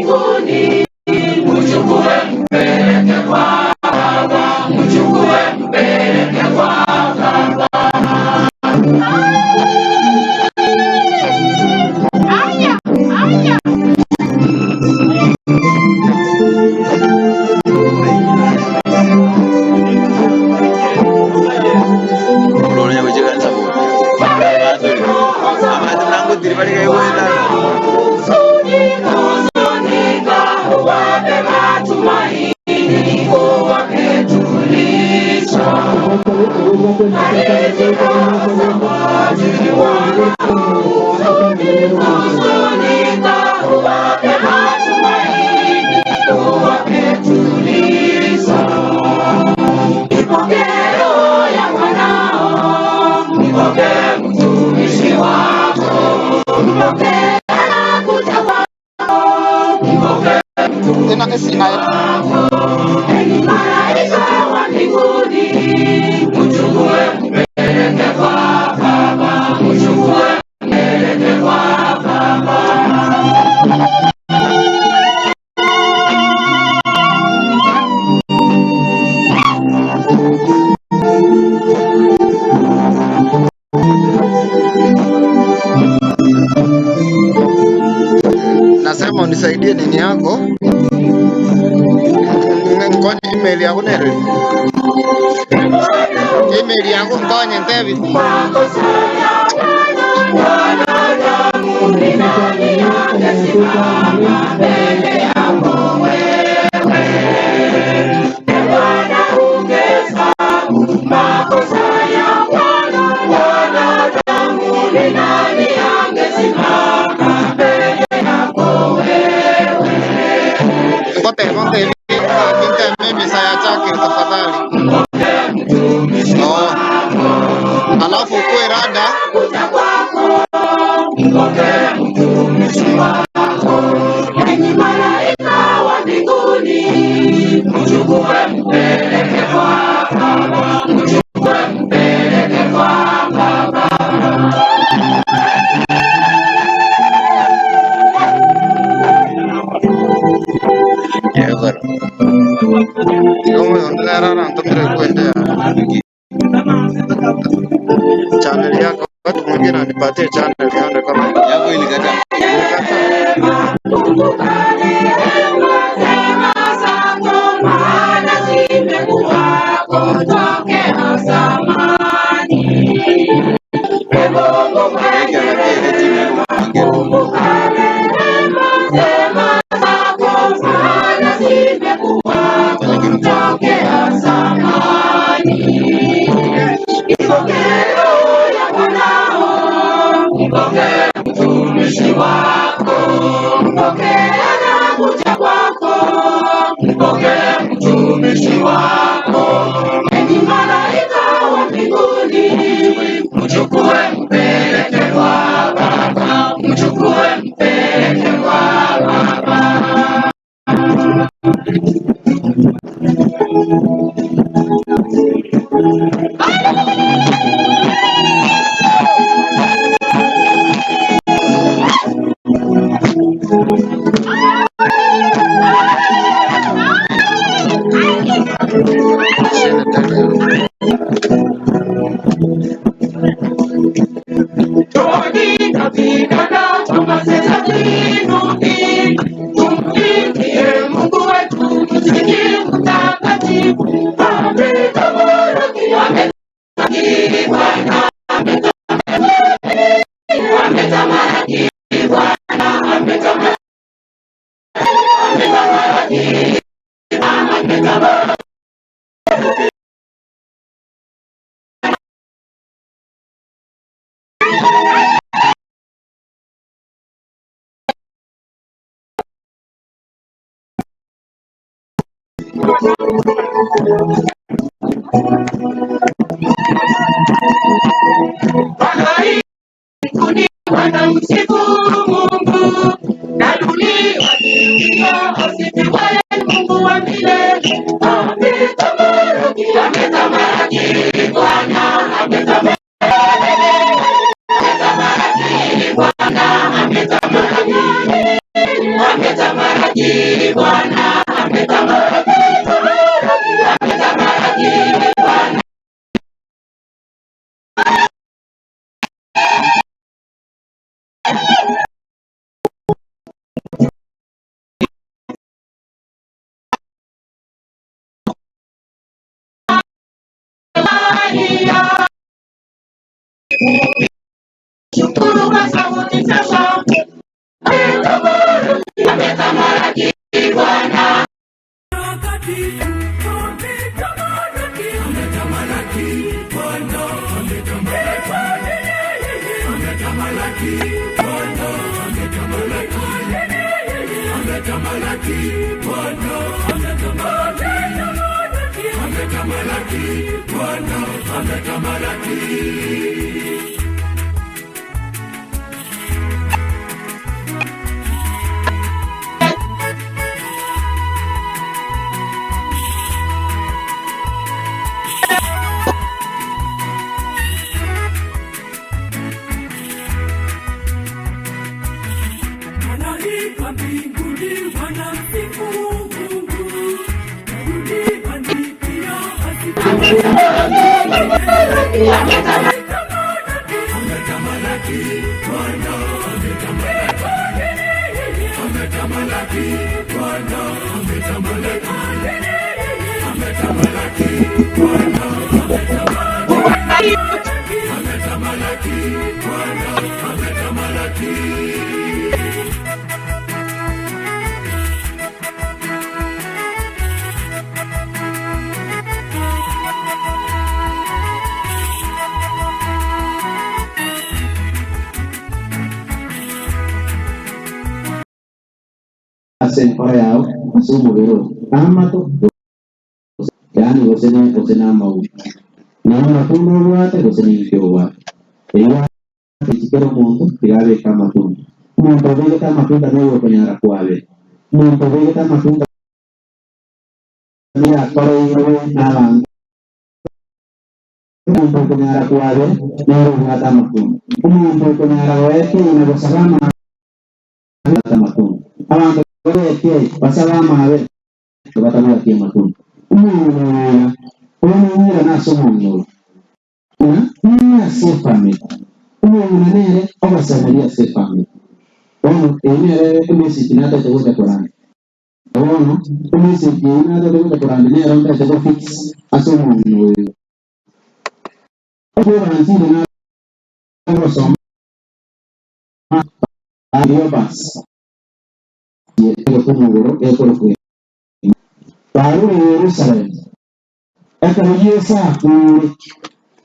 Mbinguni, mchukue mpeleke kwa Baba, mchukue mpeleke kwa Baba. Aya, aya. Huzunika, uwape matumaini, uwape tulizo. Huzunika, uwape matumaini, uwape tulizo. Ipokee roho ya mwanao, mpokee mtumishi wako, mpokee anakuja kwako, mpokee Tena esi wako. Enyi malaika wa mbinguni, mchukue mpeleke kwa Baba, mchukue mpeleke kwa Baba. Nasema unisaidie nini yako nkonye email yako nere email yako nkonye ntebi. Makosa ya wanadamu, ni nani angesimama mbele yako wewe? E Bwana, ungehesabu makosa ya wanadamu, ni nani angesimama mbele yako wewe? Ngote ngote ninteme misa ya chake tafadhali. Mtumishi Oh, wako alafu ukuwe rada. Kuja kwako, mpokee mtumishi wako. Enyi malaika wa mbinguni, mchukue mpeleke kwa Baba, mchukue mpeleke kwa Baba. Rara kuendea channel yako, watu mwingine anipatie channel nione kama Yako ilikataa. Ilikataa. Kumbuka rehema zako, maana zimekuwako tokea zamani. E Mungu mwenye rehema, kumbuka rehema zako, maana zimekuwako tokea zamani. Ipokee roho ya mwanao, mpokee mtumishi wako, mpokee anakuja kwako, mpokee mtumishi wako. Enyi malaika wa mbinguni, mchukue mpeleke kwa Baba, mchukue mpeleke kwa Baba. Shida tena. Toni katika choma zinuki, tumwimbie Mungu wetu muziki mtakatifu. Ametamalaki, ametamalaki Bwana, ametamalaki Bwana, ametamalaki, ametamalaki, ametamalaki. Mbinguni wanamsifu Mungu na dunia pia asifiwe Mungu wa milele. Ametamalaki, ametamalaki Bwana, ametamalaki, ametamalaki Bwana, ametamalaki, ametamalaki. Ametamalaki Bwana, ametamalaki, ametamalaki Bwana. Shukuru kwa sauti za shangwe, ametamalaki Bwana. Ametamalaki Bwana, ametamalaki. Malaika mbinguni wanamsifu Mungu, duniani pia Ametamalaki Bwana, ametamalaki, ametamalaki Bwana, ametamalaki, ametamalaki Bwana, ametamalaki, ametamalaki Bwana, ametamalaki. Ase enkoro yao ase omobere oo amato, yaani gose ne gose na amauga na amatunda obwate gose ninki obwate eywo kera omonto tiga abeke amatunda. Omonto obegete amatunda nigo okonyara kwabera omonto obegete amatunda niakoreirwe n'abanto. Omonto okonyara kwabera nere obwate amatunda. Omonto okonyara goekeina gosaba amaabera amatunda abanto baretie basaba amaabera batabwatie amatunda. Omong'ina oyo oyo nase omong'ina oyo nere ase efamily omong'ina nere ogosemeria ase efamily. Bono eye nere emessage natete gocha koranda. Bono emessage eye natete gocha koranda nero ntete gofix ase omong'ina oyo. Obanchire nagosoma Cleopas egotumugoro ekorokwe barure Yerusalemu ekero Yesu akure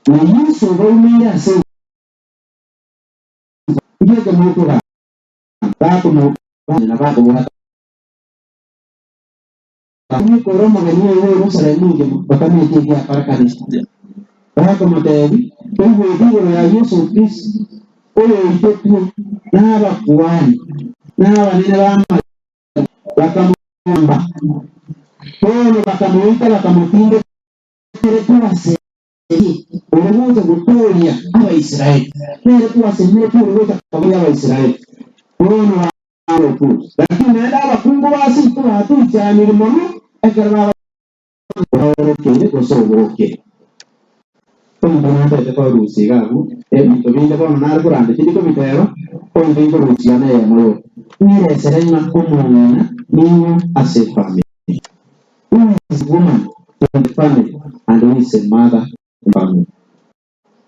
na Yesu baumire ase ngeke mokoga bakomo na bakobwata nikoro omogeni oyo Yerusalemu nge bakamete egiakora kanisa bakomotebi toigwete igoro ya Yesu Kristo oyo oitetwe n'abakuani n'abanene b'amayi bakamwamba bono bakamuita bakamutindekere tubaseri olubuuzo gutuulya Abaisiraeli nere tubasemere tuolubuuzo kabuya Abaisiraeli bono baoku lakini naende abakungu basitu batuichanire mono ekero baorokere gose obokere omonto natete korusia iga abwo ebinto binde bono nare koranda tindi kobiteba onde nkorusia na eyemo yoka ng'iresere ng'a omong'ina ning'o ase efamily. Who is woman in the family and who is a mother in the family?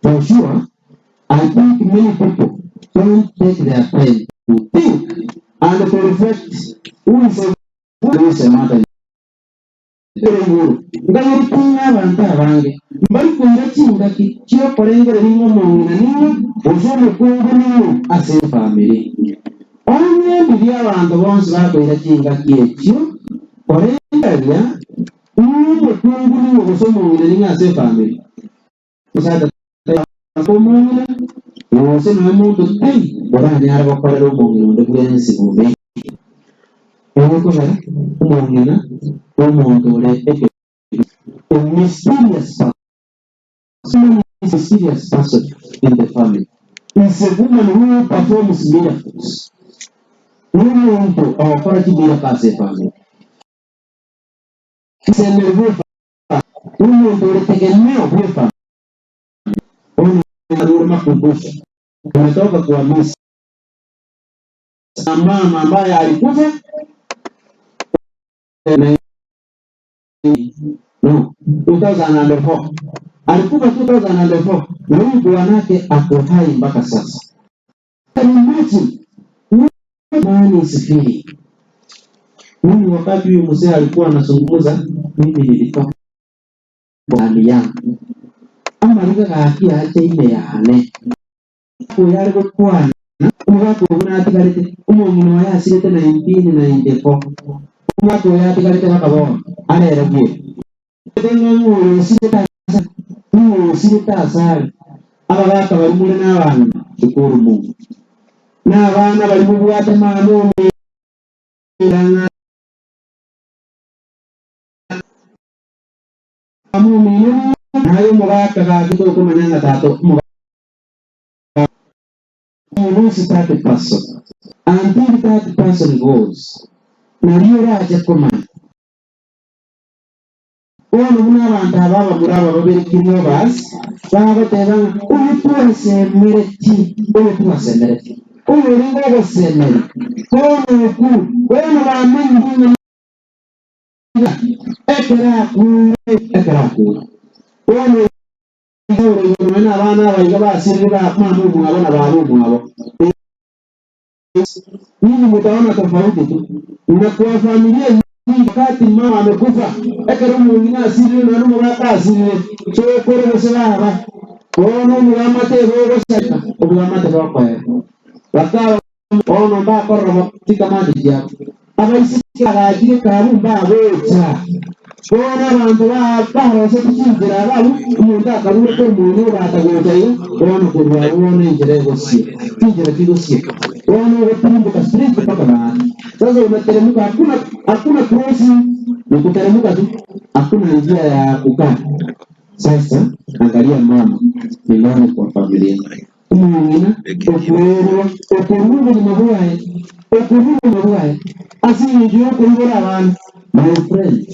For sure, I think many people don't take their time to think and to reflect who is a woman, who is a mother. Iguru ngayeritinga abantu abange mbarikwira chingaki chiokorengera ning'o omong'ina ning'o gose omokungu ning'o ase efamily. Onye mbiria abanto bonsi bakoira chingaki echio korengeria ng'o omokungu ning'o gose omong'ina ning'o ase efamily. Omosacha omong'ina gose noe monto tei oranyare gokorera omong'ina onde bwensi bobe. Egekogera omong'ina omonto ore eke a mysterious person. Someone is a serious person in the family. Is a woman who performs miracles. N'omuntu okora kimira kase family. Semere bwe n'omuntu ulitegemea bwe family. Makumbusho tumetoka kwa misa na mama ambaye alikufa no 2004 alikufa 2004 na huyu bwanake ako hai mpaka sasa. Imagine man is feeling. Mimi wakati huyu mzee alikuwa anazungumza, mimi nilitoka ndani yangu amarika gaki ache ime yane uyu ari gukwana omogaka ogu natigarete omong'ina oye asirete 1994 omwaka oyo atigarete baka bono arere bwe ng'oyosirete asare abagaka bari muri n'abana shukuru Mungu n'abana bari mubwate mama omwiranga nayo omogaka gaki tokomanya ng'a tata lose that person until that person goes nariyo orache komanya bono buna abantu aba abamura aba baberekirie basi bagoteba ng'a oyo twasemereti oyo twasemereti oyo oringa ogosemeri bono oku bono bamenyire ng'a ekero akure ekero akure bono ore abana abaiga basirire mama omwabo na baba omwabo. Ninyi mtaona tofauti tu. Na kwa familia nyingi, wakati mama amekufa ekero omong'ina asirire naende omogaka asirire sokoro gose baba bono omogamate bogosareka obogamate bokoera bakaba bono mbakorora batika jiabo abaiseke bagachire kabu mbagocha bono abanto barosete chinchera babu omonto akarure omonyo obata gocha iga bono korwa bono enchera egosia chinchera chigosia bono ogotirimboka straight mpaka bahari. Sasa unateremka, hakuna hakuna crossing, ni kuteremka tu, hakuna njia ya kukaa. Sasa angalia mama nyumbani kwa familia omong'ina okwerwa okorwa obogima bwaye okorwa obogima bwaye ase eng'encho ya okoibora abana. My friend,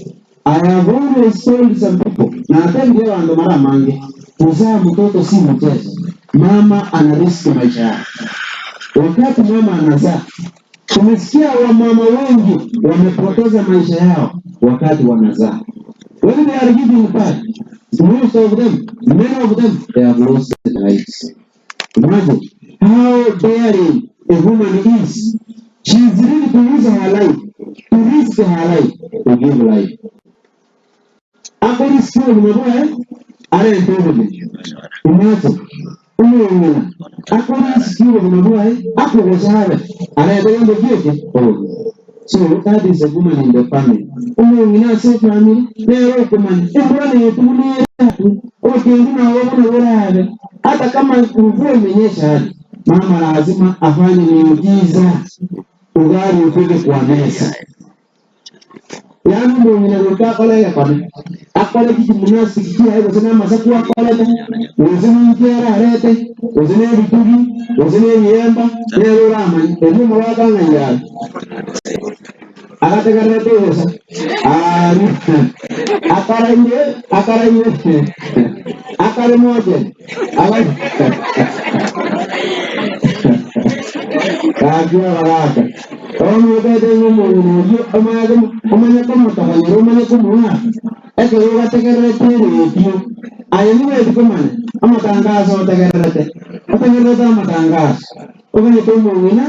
I have always told some people na atembia abanto mara mange, kuzaa mtoto si mchezo. Mama ana risk maisha yake. Wakati mama anazaa, tumesikia wamama wengi wamepoteza maisha yao wakati wanazaa. When they are giving birth, most of them, many of them, they have lost their lives. Imagine how daring a woman is. She is ready to lose her life, to risk her life, to give life. Ako risk obogima arente obogima. Imagine omong'ina ako risk obogima bwaye akogosabe arete gento gioke obogima. So that is a woman in the family. Omong'ina ase efamily nere okomanya embura neyetumunere okendu nawe buna burabe hata kama mvua imenyesha aje, mama lazima afanye miujiza ugali ufike kwa meza. Yaani mong'ina goika akore egekone akore kikimunasi kiaye gose na amasaku akorete gose ninkere arete gose na ebitugi gose na ebiyemba nere oramanye ebio omogaka ng'ai yaye agategererete ogosa ari akaraire akaraire akare moja kakia baraka omwetete ng'omong'ina oyio omanye komotogonyera omanye komoa ekero ogategererete eretio aye niweti komanya amatangazo otegererete otegererete amatangazo omanyete omong'ina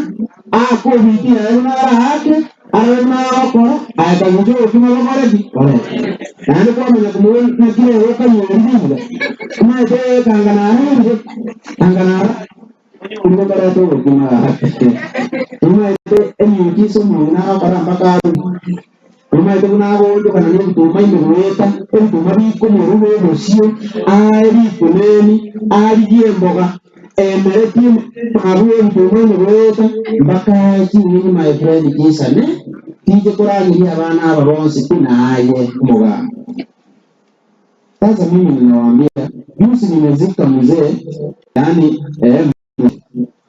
akobitia aye nara ake arabe nagokora aye kagucha obokima bokoreki orete naende kwamanya komona kire okanyora omanyete kanganarire kanganara okoreta obokima gake omanyete emiujiza omong'ina agokora mpaka aru omanyete buna agoondokana na ebituma ime goeta ebituma bikomoruga obosio ae rikuneni arigie emboga emeretie mabu ebituma ime goeta mpaka chinyeni my friend chisane tije koragiria abana aba bonsi pi naye omogaka. Sasa mimi ninawaambia, juzi nimezika mzee, yaani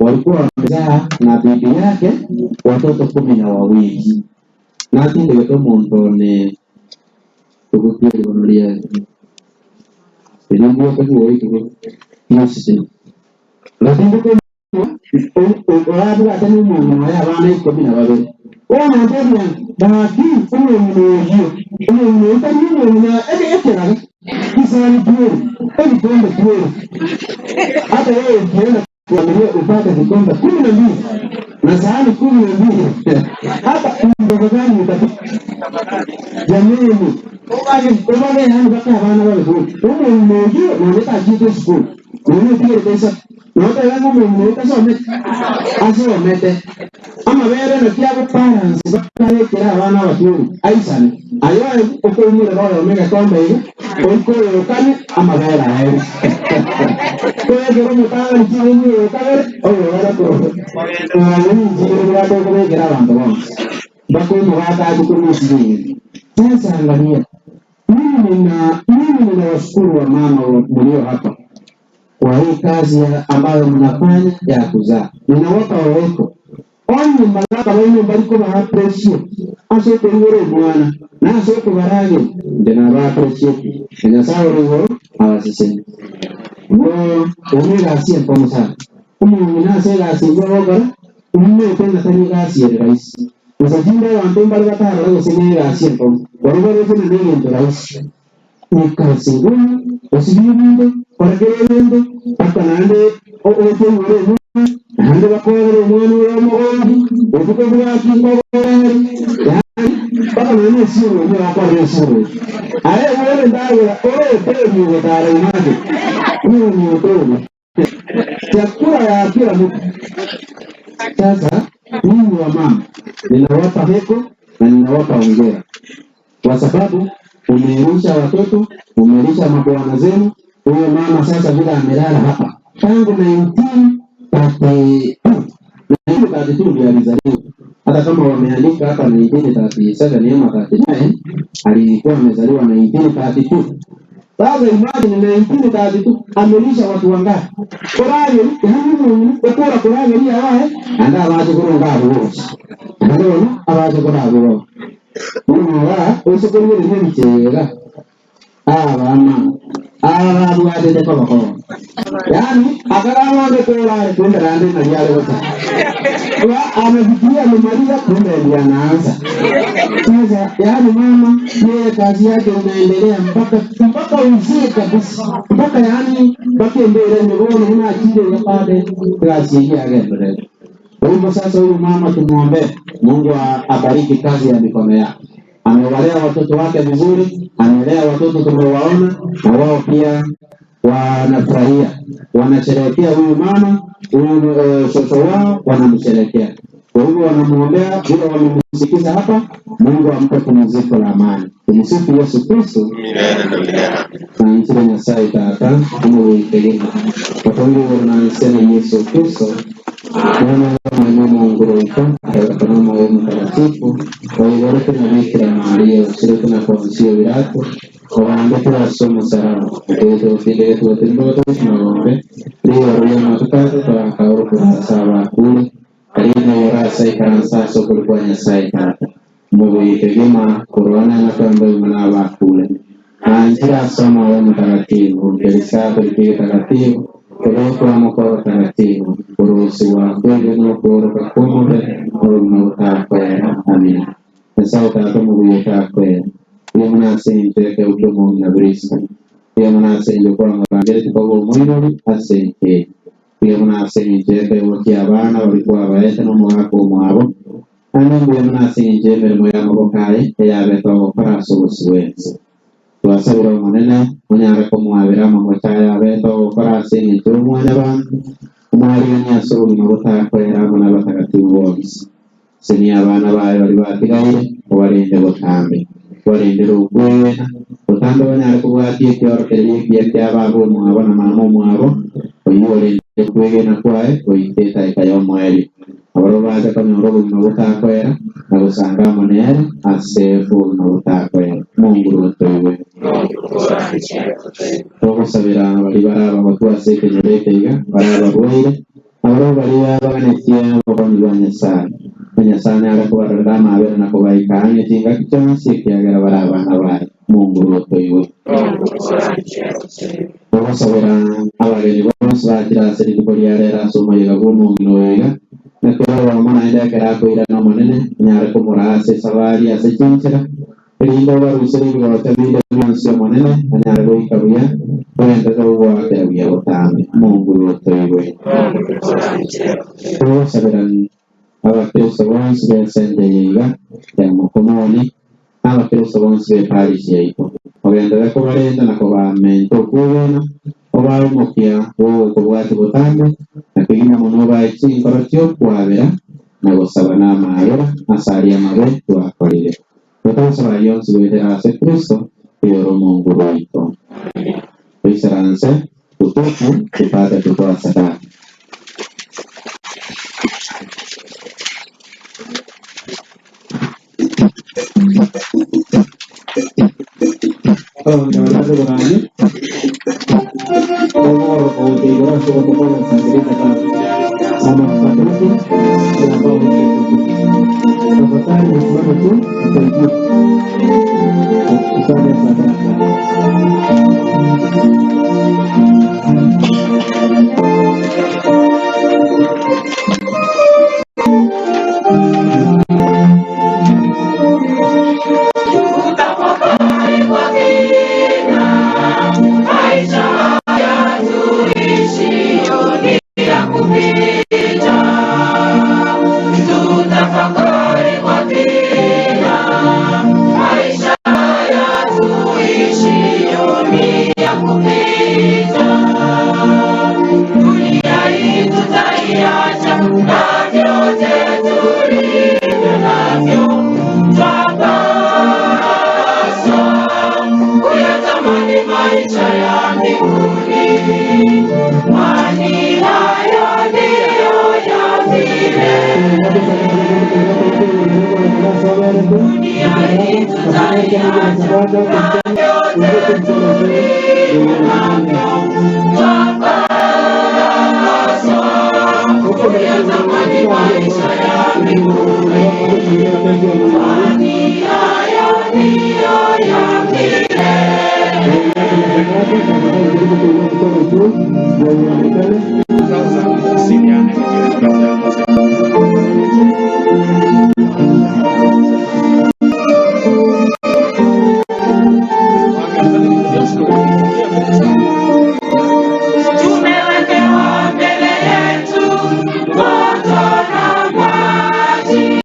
Walikuwa wamezaa na bibi yake watoto 12. Natindegete omonto one tugutieribonoria orabwate n'omuntu naye abaana 12 ona baki omuntu oyo omuntu otari omuntu ekeraga kisani tuweru ebikombe tuweru hata wewe ukienda kuamilia upate vikombe 12 na sahani 12 hata mdogo gani utapata jamani obage yani baka abana babe omuntu oyo noneka ajite school none pia pesa nota yangu omuntu otasomete asomete amabere na parents bakarekera abana abaturi aisane ayo okoimure royo omega kombe iga oikoyokane amabere ayo koyekera omotangani chigenyi okabere oyogera korekera abantu bonsi bakoimugakaji komusiringi. Sasa angalia, mimi ninawashukuru wamama mlio hapa kwa hii kazi ambayo mnafanya ya kuzaa. Ninawapa waweko onye mbalaka baine bariko ba appreciate ase kurigoro mwana na ase kubarage ndina ba appreciate Nyasaye rigoro abasese wo omwe gasi enkomo sana omuntu nase gasi ngogora umme tena tani gasi ya rahisi usajinda abantu mbali batara gose ne gasi enkomo barubare tena ne ngento rahisi ni kazi ngumu usibibinde korekerende paka nande ote ngore nande bakorere omwana oyo omugongi obuko bwakingogorere yani paka nane siro ni bakorere siro aye wore ndagera ore temi gotara image hiyo ni utoro chakula ya kila mtu. Sasa ninyi wa mama ninawapa heko na ninawapa hongera kwa sababu umeelisha watoto, umeelisha mabwana zenu. Huyo mama sasa vile amelala hapa tangu 1932 1932 ndio alizaliwa. Hata kama wameandika hapa 1937 ama 39, alikuwa amezaliwa 1932. Sasa imagine 1932 amelisha watu wangapi? Korage yani okora korage ni awae anda abaje kuronga abo. Ndona abaje kurabo. Mungu usikurire nemichega abana ababwadete koboko yani akagamande korare kumbe rande na yale wote wa amefikiria amemaliza kumbe ndiye anaanza sasa. Yani mama yeye kazi yake inaendelea mpaka uzee kabisa mpaka yani mpaka mbele mbele una akili ya pale kazi yake mbele. Kwa hivyo sasa huyu mama tumuombe Mungu abariki kazi ya mikono yake. Amewalea watoto wake vizuri, amelea watoto tumewaona, na wao pia wanafurahia, wanasherehekea huyu mama huyu shosho wao wanamsherehekea. Kwa hivyo wanamuombea vile wamemsikiza hapa, Mungu ampe pumziko la amani. Tumsifu Yesu Kristo. Milele na milele. Na nchini Nyasaye Tata umuwitegema watongi na Yesu Kristo mwana wa Mungu roika ayokanoma wa mtakatifu waigoreke na Bikira Maria usireke na kuanzia wirako ogambe ase omusaraba otete tuwatimbogote riyo matukate twakauru kurasa abakure arina yorasa ikaransa ase okorikwa Nyasaye Tata muwitegema kurwana na kwamba mwana abakure na njira somo wa mtakatifu ngelisa kulipia takatifu kubekwa mukoro takatifu uruhusi wa kweli n'okworoka kw'omubiri n'obuzima butakwera. Amina. Nyasaye Tata mubuye takwera iyo munasenje keutomo na Kristo iyo munasenje kwanga tukogo omwirori asenje iyo munasenje keukia abana balikuwa abaete n'omwaka omwabo ane mbuya munasenje emirimo y'amaboko aye eyabeta ogokora ase obosi bwensi twasabira omonene onyare komwabira amagocha aye abeta ogokora ase eng'encho y'omwana bantu omwarigania ase obogima botakwera amo n'abatakatifu bonsi seni abana baye bari batigaire obarinde botambe obarindire okwena botambe banyare kobwatia ekiorokereria ekiya kia baba omwabo na mama omwabo oywo orinde kwegena kwaye goika etaika ya omoerio abaro bacha konyora obogima botakwera na gosanga amo nere ase obogima botakwera. Mungu rotoiwe togosabira bari baraba batwase ekenyoro ekeiga baraba barwaire Abo baria baganetie obokoni bwa Nyasaye. Nyasaye are kubarorera amabere na kubaikania chingaki chionsi ekiagera bare abana baye. Mungu otoiwe. Ogosabera abageni bonsi bakira ase rituko ria rero ase omoyega bwa omong'ina oyo iga. Nakero oyomo naende ekero akoirana omonene, onyare komoraa ase esabari ase chinchera, erinde obarusere ebigocha binde bionsi omonene, anyare goika buya, ogenderere ogoakera buya botambe. Mungu otoiwe. Ogosabera abakristo bonsi b'esente eye iga ya Mokomoni, n'abakristo bonsi b'eparish yaito. Ogenderere kobarenda na kobamenta okwegena, obae omokia bw'ogokobwati botambe, na kegima mono obae chinkoro chiokwabera na gosaba n'amabera ase aria amabe twakorire. Totagosaba yonsi goetera ase Kristo oyore omonguru oito. Toisaranse tutubu tupate kutoa sadaka. Abanto barabe borangi, ogoro ogoteigora ase ogotokonya gosangereria sadaka. Mama Katoliki na ambao ni tafadhali msimame tu msaidie kukusanya sadaka. Tutafakari kwa kina maisha haya tuishio ni ya kupita. Tutafakari kwa kina maisha haya tuishio ni ya kupita. Dunia hii tutaiacha na vyote tulivyo navyo, twapaswa kuyatamani maisha ya mbinguni, kwani hayo ndiyo ya milele. Dunia hii tutaiacha na vyote tulivyo navyo, twapaswa kuyatamani maisha ya mbinguni, kwani hayo ndiyo ya milele. Tumewekewa mbele yetu moto na maji,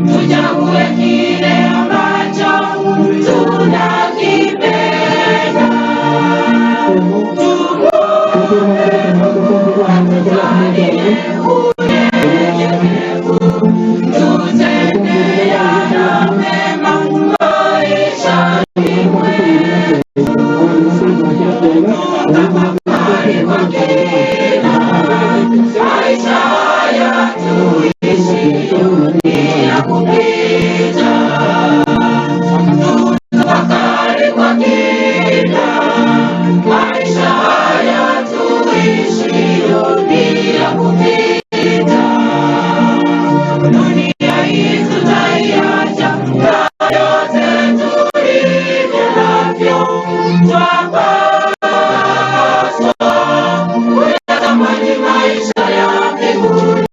tuchague kile ambacho tunakipenda. Tufanye unyenyekevu, tutendeane mema maishani mwetu. Tutafakari kwa kina maisha haya tuishio ni ya kupita. Tutafakari kwa kina maisha haya tuishio ni ya kupita. Dunia hii tutaiacha na vyote tulivyo navyo, twapaswa kuyatamani maisha ya mbinguni,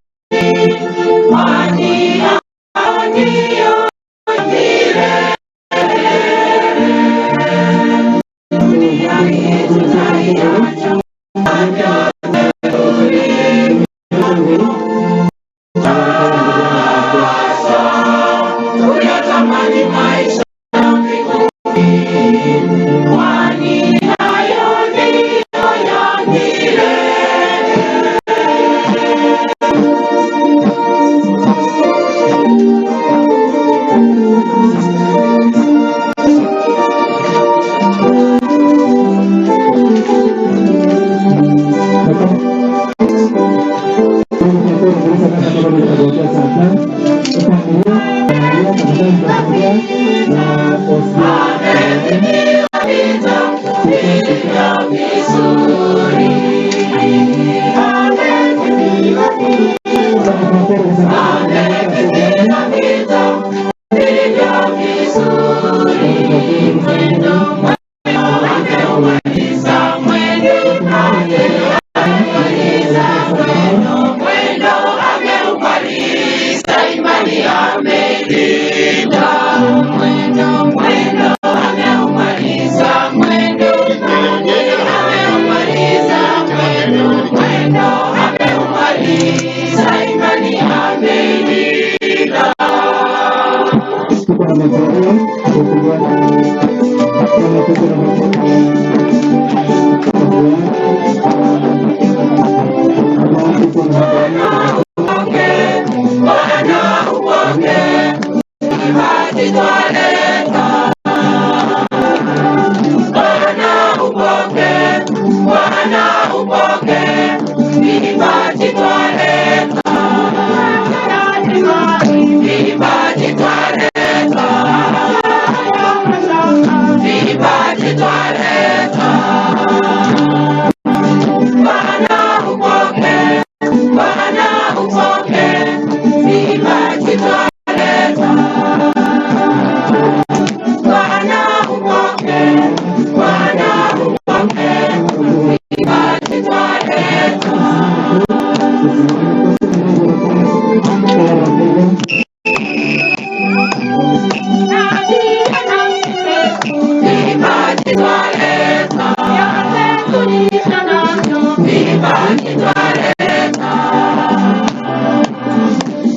Vipaji twaleta.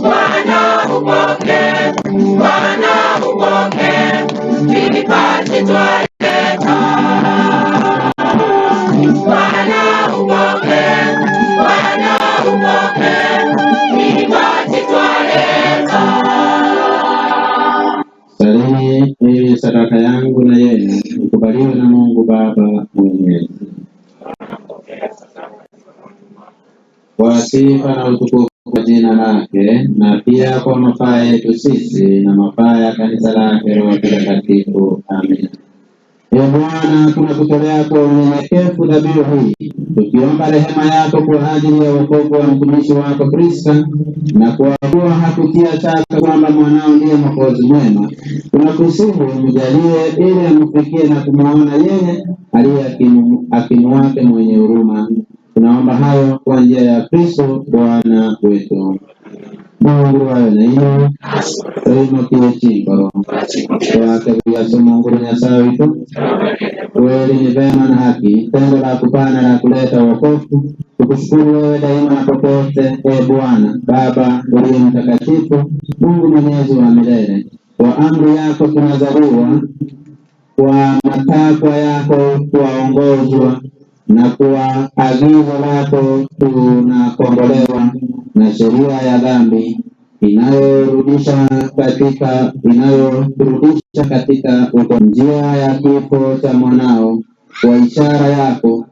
Bwana upokee, Bwana upokee, vipaji twaleta. Bwana upokee, Bwana upokee, vipaji twaleta. Salini ili sadaka yangu na yenu ikubaliwe na Mungu Baba Mwenyezi. Kwa sifa na utukufu wa jina lake, na pia kwa mafaa yetu sisi na mafaa ya kanisa lake Roho Takatifu. Amina. Ee Bwana, tunakutolea kwa unyenyekevu dhabihu hii, tukiomba rehema yako kwa ajili ya wokovu wa mtumishi wako Priska, na kwa kuwa hakutia shaka kwamba mwanao ndiye Mwokozi mwema, tunakusihi umjalie ili amfikie na kumwona yeye aliye hakimu wake mwenye huruma. Tunaomba hayo kwa njia ya Kristo Bwana wetu. Mungu awe nainyu toimokie chinkoro twake buyaso Mungu Nyasaye witu. Kweli ni vema na haki, tendo la kupana la kuleta wokovu, tukushukuru wewe daima na popote, e Bwana Baba uliye mtakatifu, Mungu mwenyezi wa milele. Kwa amri yako tunazaliwa, kwa matakwa yako twaongozwa, na kwa agizo lako tunakombolewa na sheria ya dhambi inayorudisha katika uko njia ya kifo cha mwanao. Kwa ishara yako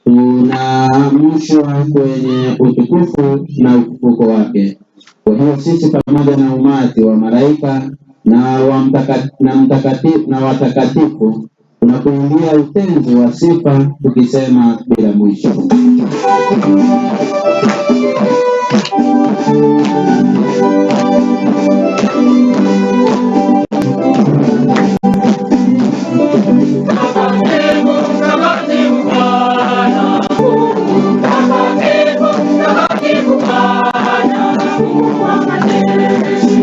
tunaamshwa kwenye utukufu na ufufuko wake. Kwa hiyo sisi pamoja na umati wa malaika na watakatifu tunakuimbia utenzi wa sifa tukisema bila mwisho. Takatifu, takatifu Bwana, takatifu, takatifu Bwana, Mungu wa majeshi.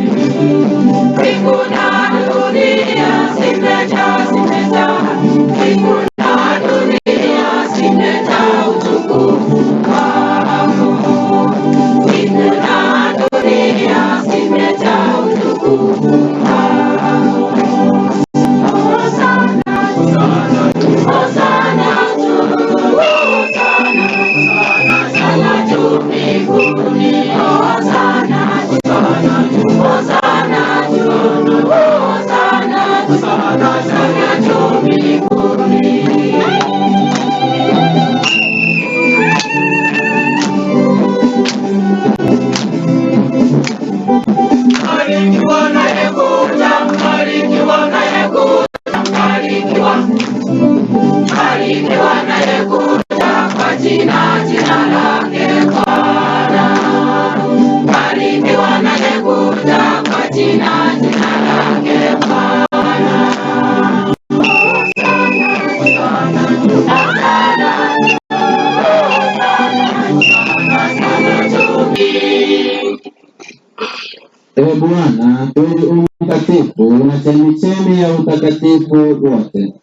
Mbingu na dunia zimejaa, zimejaa. Mbingu na dunia zimejaa utukufu wako. Mbingu na dunia zimejaa utukufu wako. Hosana, Hosana juu, Hosana, Hosana juu mbinguni. Hosana, Hosana juu, Hosana, Hosana juu mbinguni. Barikiwa anayekuja, barikiwa anayekuja, barikiwa. Barikiwa anayekuja kwa jina lake Bwana. Barikiwa anayekuja kwa jina lake Bwana. Hosana, Hosana, Hosana juu mbinguni. Ee Bwana, kweli u mtakatifu na chemichemi ya utakatifu wote.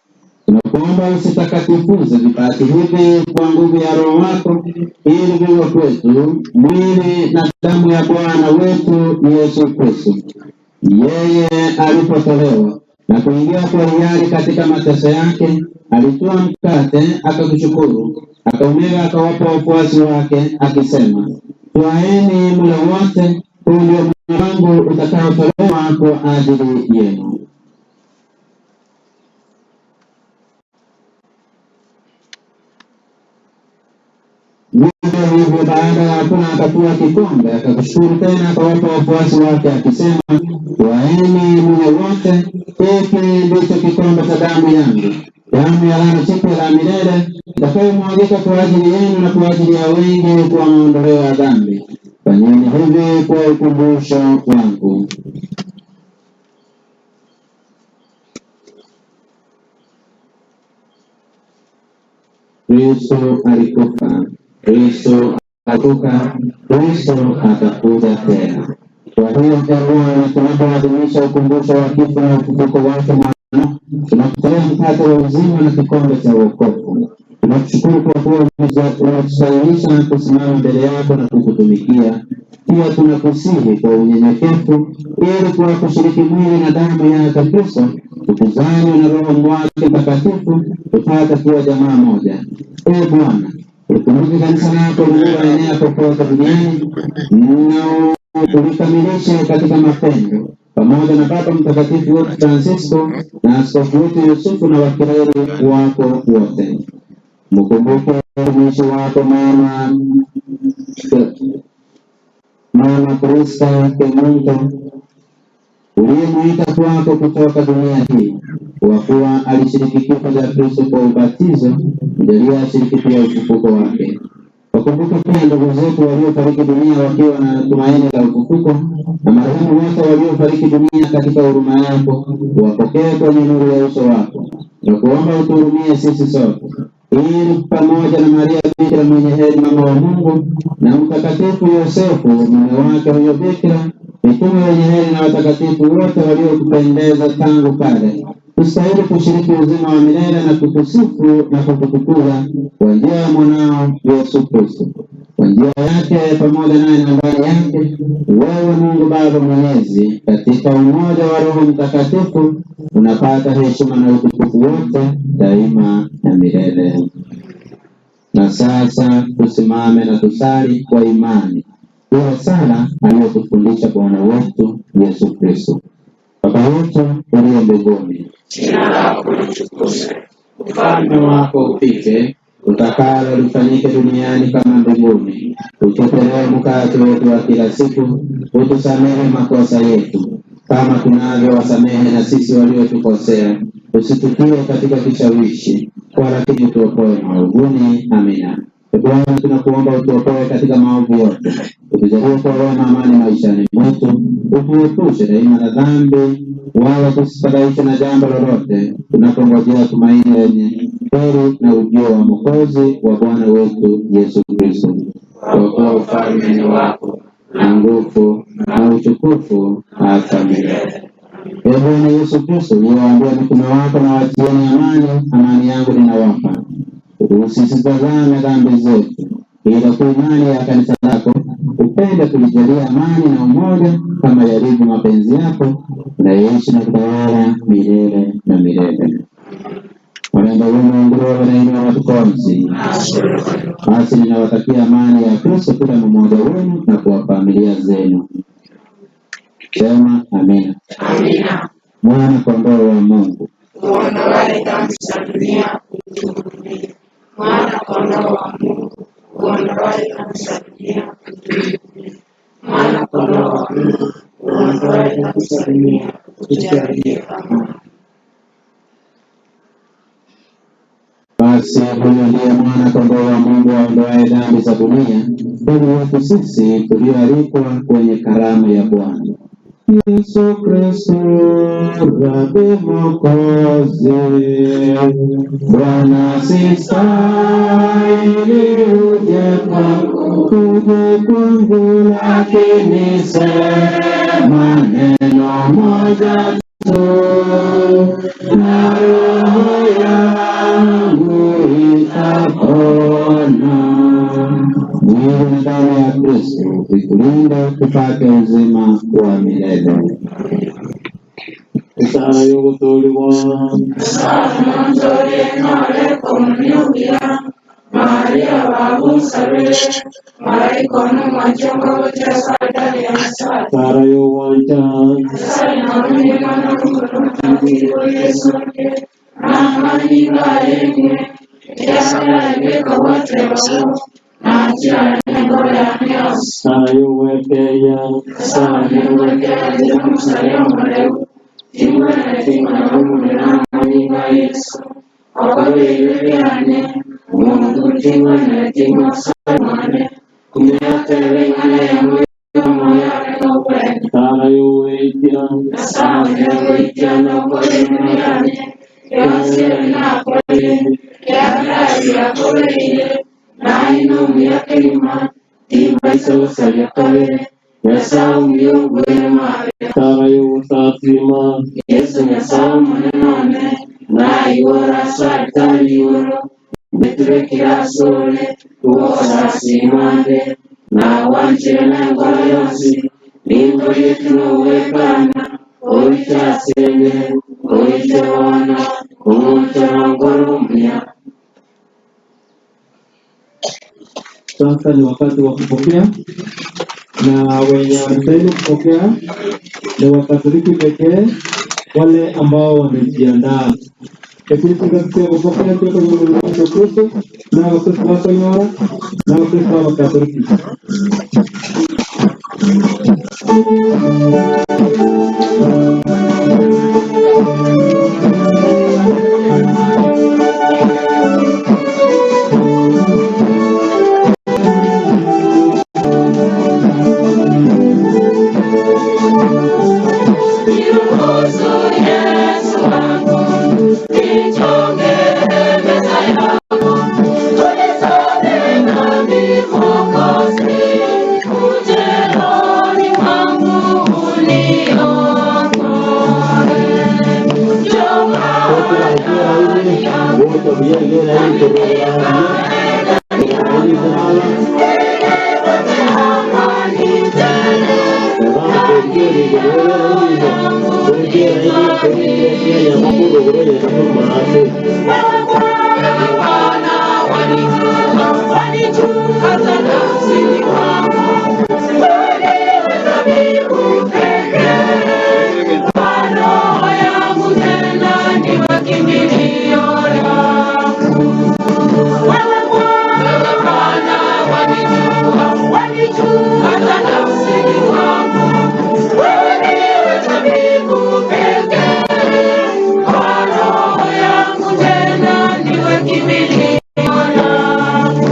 Tunakuomba usitakatifuze vipaji hivi kwa nguvu ya Roho wako, ili viwe kwetu mwili na damu ya Bwana wetu Yesu Kristo. Yeye alipotolewa na kuingia kwa hiari katika mateso yake, alitwaa mkate, akakushukuru, akaumega, akawapa wafuasi wake, akisema, twaeni mle wote, huu ndio mwili wangu utakaotolewa kwa ajili yenu. Vivyo hivyo baada ya kula akatwaa kikombe, akakushukuru tena, akawapa wafuasi wake, akisema, twaeni mnywe wote, hiki ndicho kikombe cha damu yangu, damu ya agano jipya la milele, itakayomwagika kwa ajili yenu na kwa ajili ya wengi kwa maondoleo ya dhambi. Fanyeni hivi kwa ukumbusho wangu. Kristo alikufa, Kristo akafufuka, Kristo atakuja tena. Kwa hiyo, ee Bwana, tunapoadhimisha ukumbusho wa kifo na ufufuko wake Tunakutolea mkate wa uzima na kikombe cha wokovu. Tunakushukuru kwa kuwa umetustahilisha kusimama mbele yako na kukutumikia. Pia tunakusihi kwa unyenyekevu, ili kwa kushiriki mwili na damu yake Kristo, tukuzanywe na Roho wake Mtakatifu, tupate kuwa jamaa moja. Ee Bwana, ulikumbuke kanisa lako lililoenea popote duniani na ulikamilishe katika mapendo, pamoja na Baba Mtakatifu wetu Francisco na askofu wetu Yusufu na wakileli wako wote. Mkumbuke mtumishi wako Mama Priska Kemunto uliyemwita kwako kutoka dunia hii, kwa kuwa alishiriki kifo cha Kristo kwa ubatizo, mjalie ashiriki pia ufufuko wake. Wakumbuke pia ndugu zetu waliofariki dunia wakiwa na tumaini la ufufuko, na marehemu wote waliofariki dunia katika huruma yako, wapokee kwenye nuru ya uso wako. Tunakuomba utuhurumie sisi sote, ili pamoja na Maria Bikira mwenye heri, mama wa Mungu, na Mtakatifu Yosefu mume wake huyo Bikira, mitume wenye heri na watakatifu wote waliokupendeza tangu kale, tustahili kushiriki uzima wa milele na kukusifu na kukutukuza kwa njia ya mwanao Yesu Kristo. Kwa njia yake pamoja naye na ndani yake, wewe Mungu Baba Mwenyezi, katika umoja wa Roho Mtakatifu, unapata heshima na utukufu wote daima na milele. Na sasa tusimame na tusali kwa imani ile sala aliyotufundisha Bwana wetu Yesu Kristo. Baba yetu uliye mbinguni, Jina lako litukuzwe, ufalme wako ufike, utakalo lifanyike duniani kama mbinguni. Utupe leo mkate wetu wa kila siku, utusamehe makosa yetu kama tunavyowasamehe na sisi waliotukosea, usitutie katika kishawishi, walakini utuokoe maovuni. Amina. Ee Bwana, tunakuomba utuokoe katika maovu yote, utujalie kwa wema amani maishani mwetu, utuepushe daima na dhambi, wala tusifadhaishwe na jambo lolote, tunapongojea tumaini lenye heri na ujio wa Mwokozi wa Bwana wetu Yesu Kristo. Kwa kuwa ufalme ni wako na nguvu na utukufu hata milele. Ee Bwana Yesu Kristo, uliyewaambia mitume wako, na wachieni amani, amani yangu ninawapa, usizitazame dhambi zetu, ila kwa imani ya kanisa lako upende kulijalia amani na umoja kama yalivyo mapenzi yako, unayeishi na kutawala milele na milele. Wanaenda wenu nguruwe na watukonzi. Basi ninawatakia amani ya Kristo kila mmoja wenu na kwa familia zenu. Sema amina. Amina. Mwana kondoo wa Mungu, Uondoaye dhambi za dunia, utuhurumie. Mwana kondoo wa Mungu, uondoaye dhambi za dunia, utuhurumie. Mwana kondoo wa Mungu, uondoaye dhambi za dunia, utujalie amani. Basi huyo ndiye mwana kondoo wa Mungu aondoaye dhambi za dunia. Heri yetu sisi tulioalikwa kwenye karamu ya Bwana. Yesu Kristo Rabi Mwokozi, Bwana sistahili uje kwangu, uje kwangu, lakini sema neno moja tu, na roho yangu itapona. Mwili na damu ya Kristo vikulinde tupate uzima wa milele. Sala y'obutoolibwa. Maria babunsabire malayika omumwajjonga bw'ekyasaadali yamusaala. Sala y'obwanca. Sali namunimana Yesu n'amaanyi g'alengwe ekyagala ebekawatebawo n'akyala n'engola yamyosi. Sala y'obwekeeya. Sala y'obweitya. Nyasaye omuya Tara yogosasima Yesu Nyasaye omonene naigora ase altari igoro mbetubekire ase ore nagwanchire na enkoro yonsi nimborieti nogwekana oiche asende oiche bono omonto nongoro omuya. Sasa ni wakati wa kupokea, na wenye wanastahili kupokea ni Wakatoliki pekee, wale ambao wamejiandaa. Lakini tukafikia kupokea kutoka kwa Mungu wetu Kristo na Wakristo wakonyora na Wakristo wa Katoliki. Niruhusu Yesu wangu nichonge meza yako, unisame dhambi Mwokozi, uje rohoni mwangu uniokoe. Njoo ndani yangu, nipate amani tele, ndani ya roho yangu nifariji. Wewe Bwana wanijua, wanijua hata nafsini mwangu. Wewe ndiwe zabibu pekee kwa roho yangu, tena ndiwe kimbilio langu. Wewe Bwana wanijua, wanijua hata nafsini mwangu. Wewe ndiwe zabibu pekee kwa roho yangu, tena ndiwe kimbilio langu.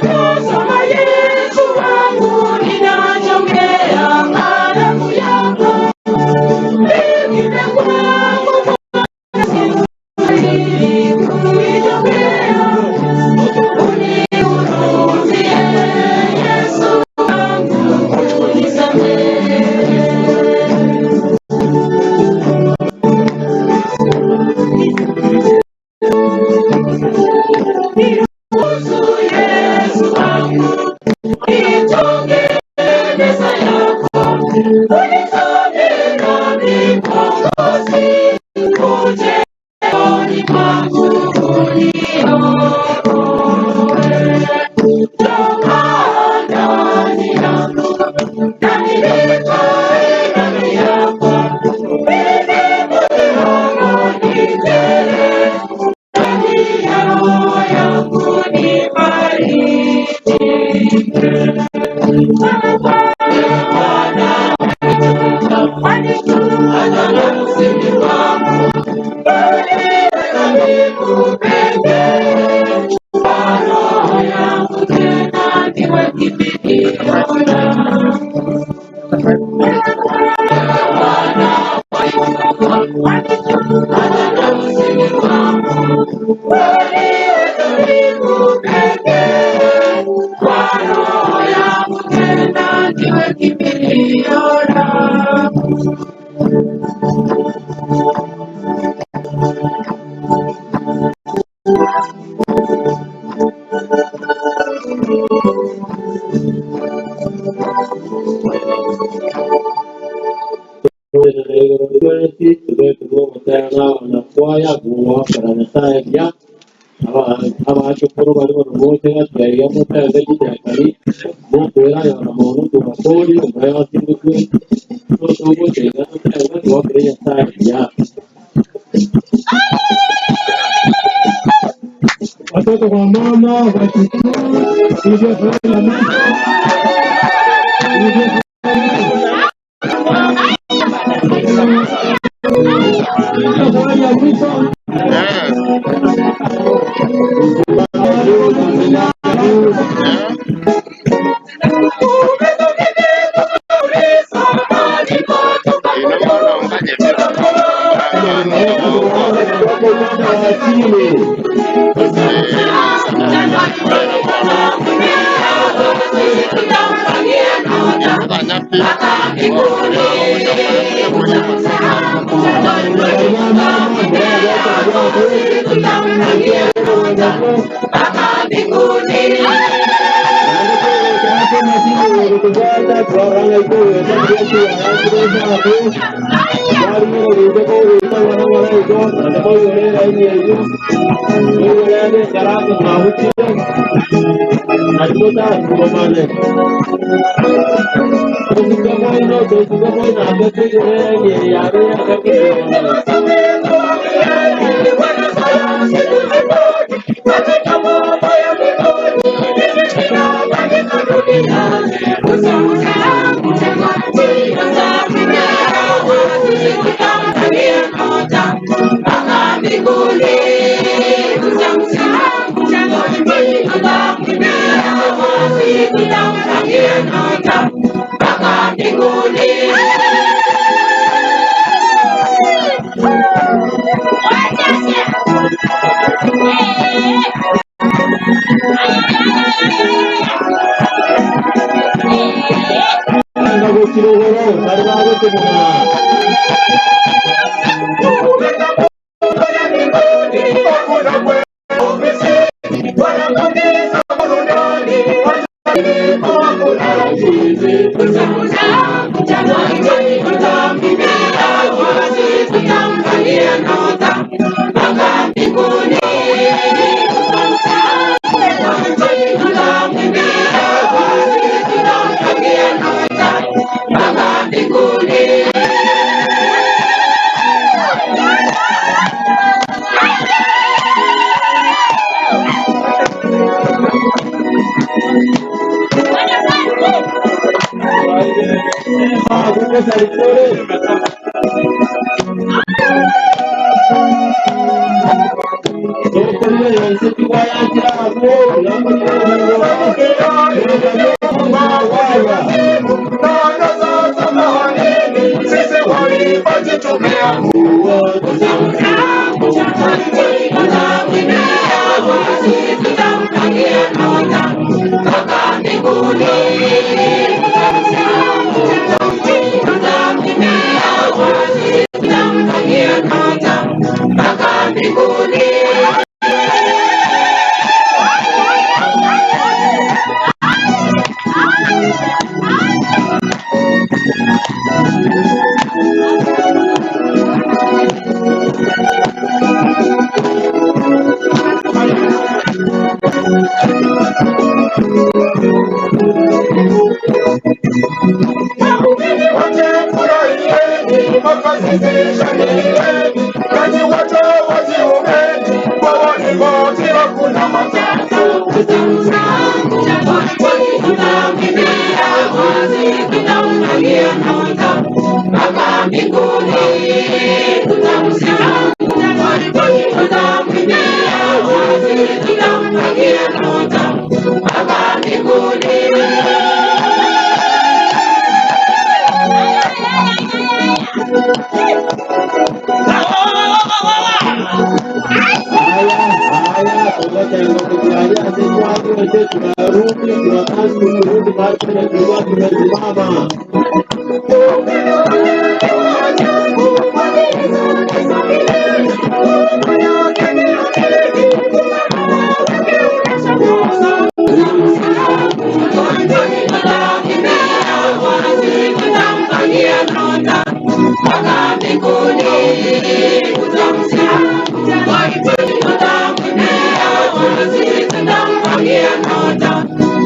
Tazama Yesu wangu, ninachongea karamu yako, pengine kwangu sistahili kuijongea. Unihurumie Yesu wangu, unisamehe. Niruhusu Yesu wangu, nichonge meza yako, unisamehe dhambi Mwokozi, uje rohoni mwangu uniokoe. Toka ndani yangu, nami nikae ndani yako, mimi rohoni tele, ndani ya roho yangu nifariji. Wewe Bwana wanijua hata nafsini mwangu, wewe ndiwe zabibu pekee kwa roho yangu, tena ndiwe kimbilio langu. Wewe Bwana wanijua hata nafsini mwangu, wewe ndiwe zabibu pekee kwa roho yangu, tena ndiwe kimbilio langu. Abachukuru bari bote batiaiya mutanga jijakari bokwera yona mono tubakori omurayi wasindukwe totogotega totanga tuwakire Nyasaye buya. Watoto kwa mama wachukuru hivyo furaha ya mwisho hivyo furaha ya mwisho. Eh. Eh. mbinguni.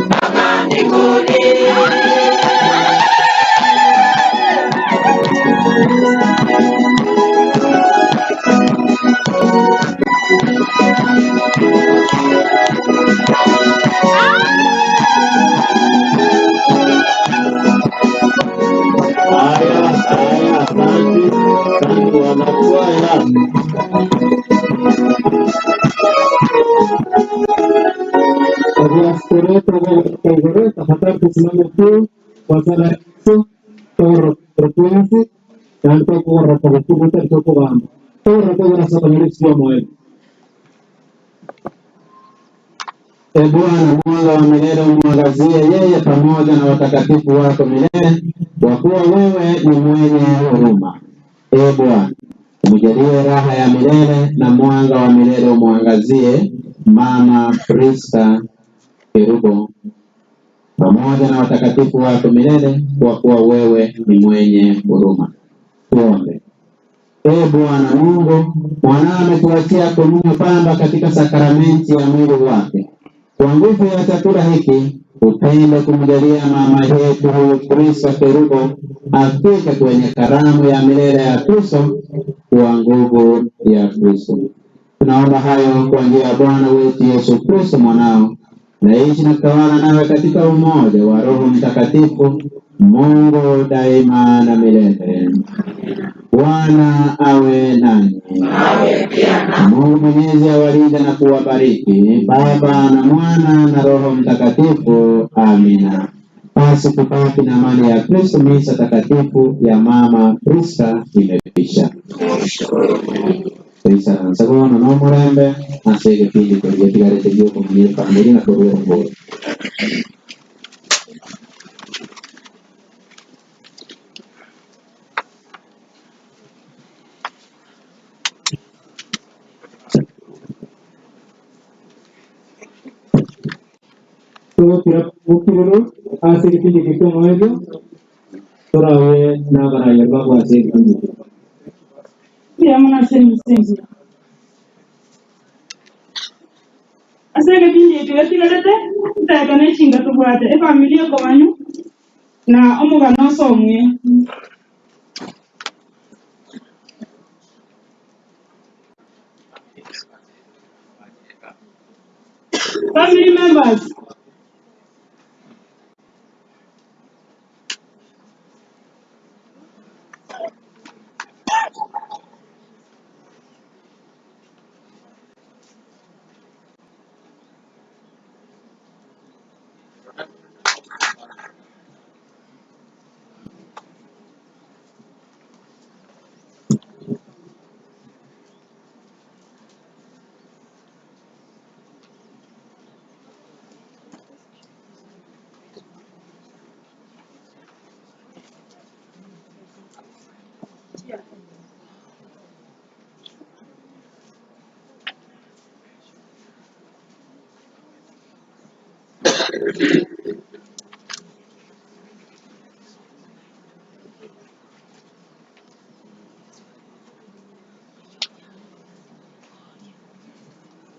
Mpaka mbinguni. E Bwana, mwanga wa milele umwangazie yeye pamoja na watakatifu wako milele, kwa kuwa wewe ni mwenye huruma. E Bwana, umjalie raha ya milele na mwanga wa milele umwangazie Mama Priska Kerubo pamoja na watakatifu wako milele, kwa kuwa wewe ni mwenye huruma. Tuombe. Ee Bwana Mungu, mwanao ametuachia komunyo pamba katika sakramenti ya mwili wake. Kwa nguvu ya chakula hiki upende kumjalia mama yetu huyu Priska Kerubo afike kwenye karamu ya milele ya Kristo kwa nguvu ya Kristo. Tunaomba hayo kwa njia ya Bwana wetu Yesu Kristo mwanao, naishi na kutawala nawe katika umoja wa Roho Mtakatifu, Mungu daima na milele. Bwana awe nanyi. Mungu Mwenyezi awalinde na kuwabariki, Baba na Mwana na Roho Mtakatifu. Amina. Basi tubaki na amani ya Kristo. Misa takatifu ya Mama Priska imekwisha. Twisaransa bono n'omulembe ase egepindi keria tigarete giokomunya efamiri na korwa engoro. Tugokirero ase egepindi eke kia omoerio torabe nabaraya babwate egepindi eke. Pia muna semi sengi. Ase gepindi eke gatigarete nteka nechinga tobwate efamily ekobanyu na omogano osomwe. Family members.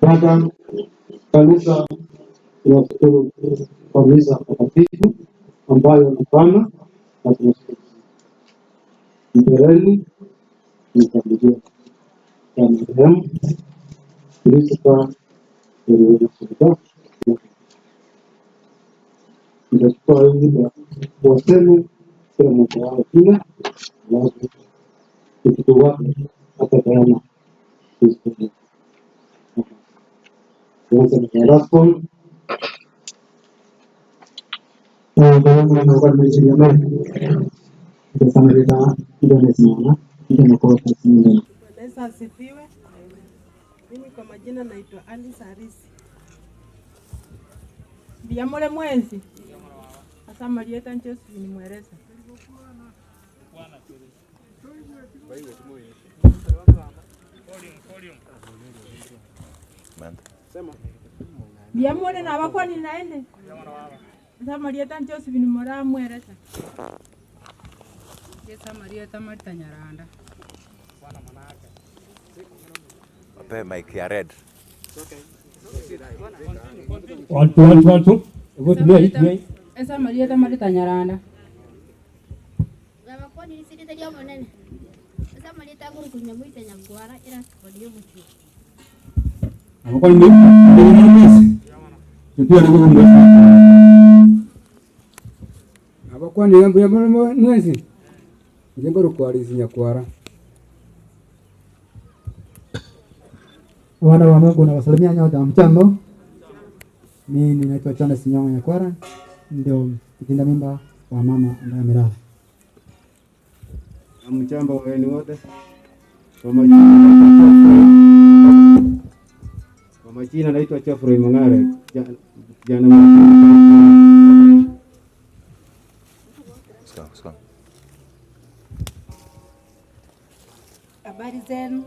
Baba, kanisa tunashukuru kwa misa takatifu ambayo unafanya na tunashukuru. Mbeleni ni familia ya marehemu Priska Kerubo. Nitachukua hii muda waseme kila mmoja wao jina, alafu mtoto wake atapeana historia. Tuanze na Raston. Bwana Yesu asifiwe. Mimi kwa majina naitwa Alice Harisi. Biamole mwenzi. Asa Marieta Josephine Mweresa. Biamole na abakwani naende. Asa Marieta Josephine Mora Mweresa. Esa Marieta Marta Nyaranda. Wape mic ya red. One, two, one, two, one, two. Hebu tumia hii, tumia hii. Esa Marieta Marta Nyaranda. Gabakoni nisirite monene. Asa malita nguru kunyamwita nyagwara ira kodi muchu. Abakwani mwezi. Tutua na nguvu mwezi. Abakwani yambu mwezi njengo rukwarizi nyakwara. Wana wa Mungu nawasalimia nyote, hamjambo. Mimi ninaitwa Jonas Nyong'o Nyakwara, ndio mtinda mimba wa mama ambaye amelala. Hamjambo wageni wote. Kwa majina naitwa Geoffrey Mang'are, kijana Sawa, sawa. Habari zenu.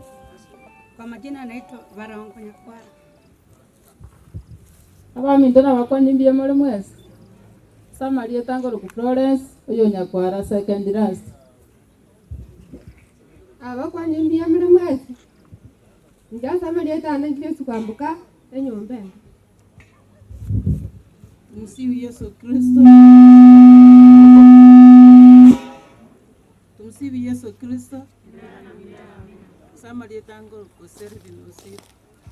Kwa majina naitwa Varongo Nyakwara. Abaminto nabakwanyimbie muri mwesi. Samaria tangoro ku Florence oyo Nyakwara second last. Abakwanyimbie muri mwesi. Nja Samaria tana Yesu kwambuka enyumba. Tumsifu Yesu Kristo. Tumsifu Yesu Kristo. Samaria tangoro ku Servin Osir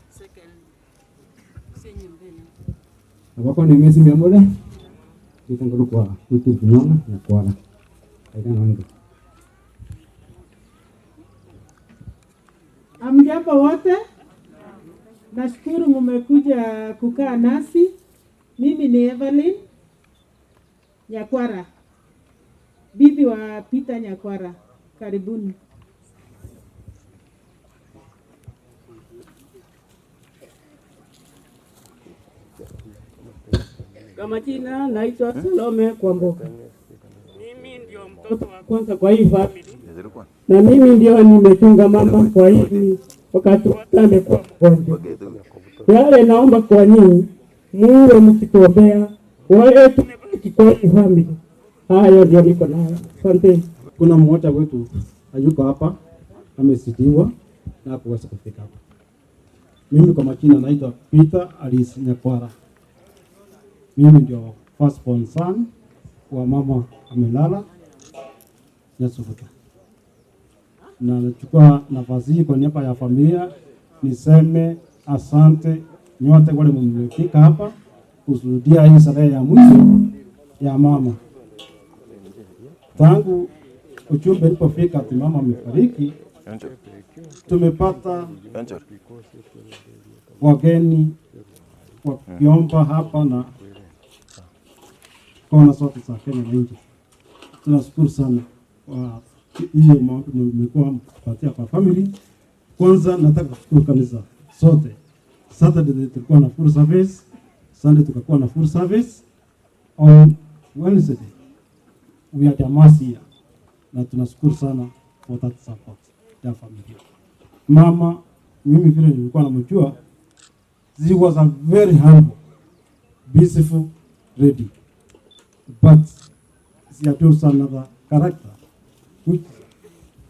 second senyumbeni. Abakwa ni mesi miamole. Kitangolo kwa kuti nyonga na kwala. Aidana wangu. Hamjambo wote? Nashukuru mmekuja kukaa nasi. Mimi ni Evelyn Nyakwara, bibi wa Peter Nyakwara. Karibuni. Kwa majina naitwa Salome Kwamboka. Mimi ndio mtoto wa kwanza kwa hii family. Na mimi ndio nimechunga mama kwa hii wakati wote amekuwa mgonjwa. Yale naomba kwa nyinyi muwe mkituombea wale tumebaki kwa hii family. Hayo ndio niko nayo. Asante. Kuna mmoja wetu hayuko hapa, amesidiwa na kuweza kufika hapa. Mimi kwa majina naitwa Peter Alice Nyakwara. Mimi ndio first born son wa mama amelala Nyasufuta. Na nachukua nafasi hii kwa niaba ya familia niseme asante nyote wale mmefika hapa kushuhudia hii sherehe ya mwisho ya mama. Tangu ujumbe ulipofika ati mama amefariki, tumepata wageni wakiomba hapa na kona zote za Kenya na nje. Tunashukuru sana kwa hiyo maombi mmekuwa mkipatia kwa family. Kwanza nataka kushukuru kanisa sote. Saturday tulikuwa na full service, Sunday tukakuwa na full service. On Wednesday we had a mass here. Na tunashukuru sana for that support ya familia. Mama, mimi vile nilikuwa namjua, she was a very humble, beautiful lady. But she had also another character, which